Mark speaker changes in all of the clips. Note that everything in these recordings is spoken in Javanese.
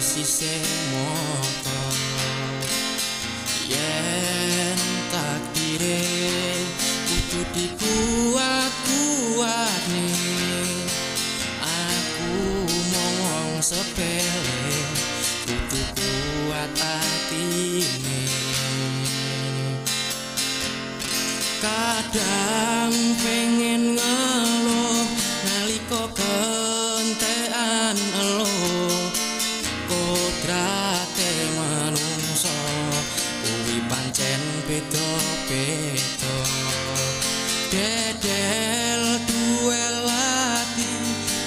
Speaker 1: sisih mata. Yen takdire kudu dikuat-kuatne, aku mung wong sepele kudu kuat atine. Kadang pengen ngeluh nalika kentekan eluh, kodrate manungsa kuwi pancen beda-beda. Dedel duel ati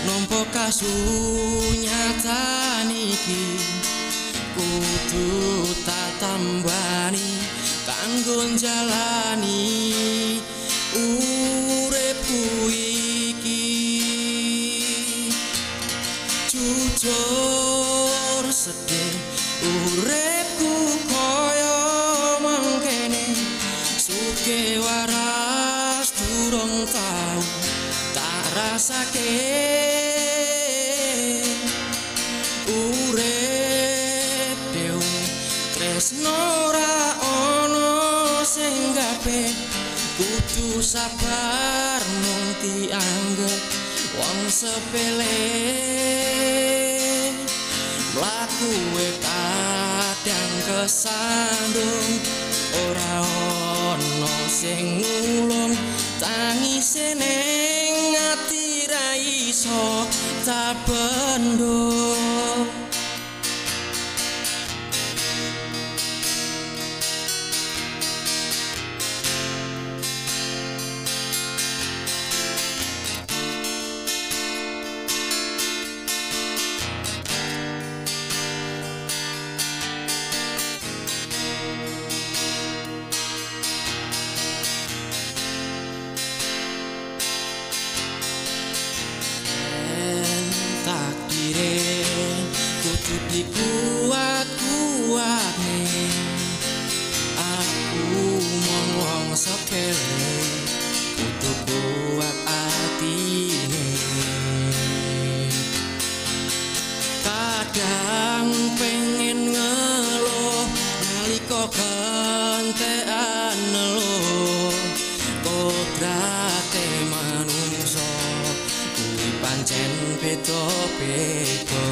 Speaker 1: nampa kasunyatan iki, kudu tak tambani kanggo njalani uripku iki. Jujur sedih uripku kaya mangkene, sugih waras durung tau tak rasake. Urip dhewe tresno ora ana sing gape, kudu sabar mung dianggep wong sepele. Mlakuwe kadang kesandung, ora ana sing nulung, tangise ning ati ra iso tak bendung. Takdire kudu dikuat-kuatne, aku mung wong sepele kudu kuat atine. Kadang pengen ngeluh nalika kentekan eluh, kodrate manungsa kuwi pancen beda-beda.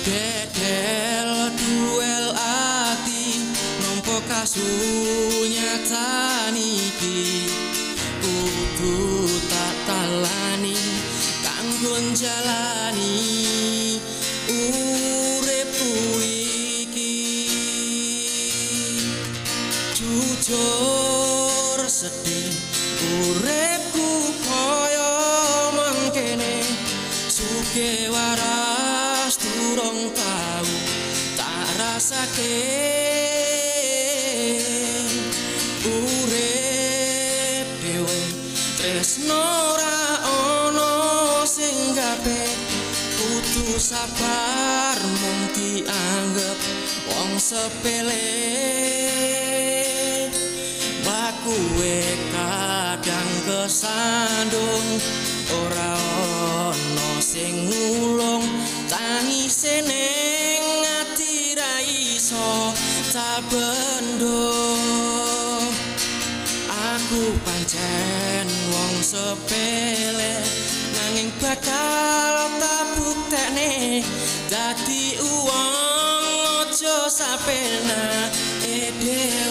Speaker 1: Dedel duel ati nampa kasunyatan iki, kudu tak talani kanggo njalani uripku iki. Jujur sedih uripku kaya mangkene, sugih waras durung tau tak rasake. Urip dhewe tresno ora ana sing gape, kudu sabar mung dianggep wong sepele. Mlakuwe kadang kesandung, ora ana sing nulung, tangise ning ati ra iso tak bendung. Aku pancen wong sepele nanging bakal tak buktekne, dadi wong aja sapenake dhewe.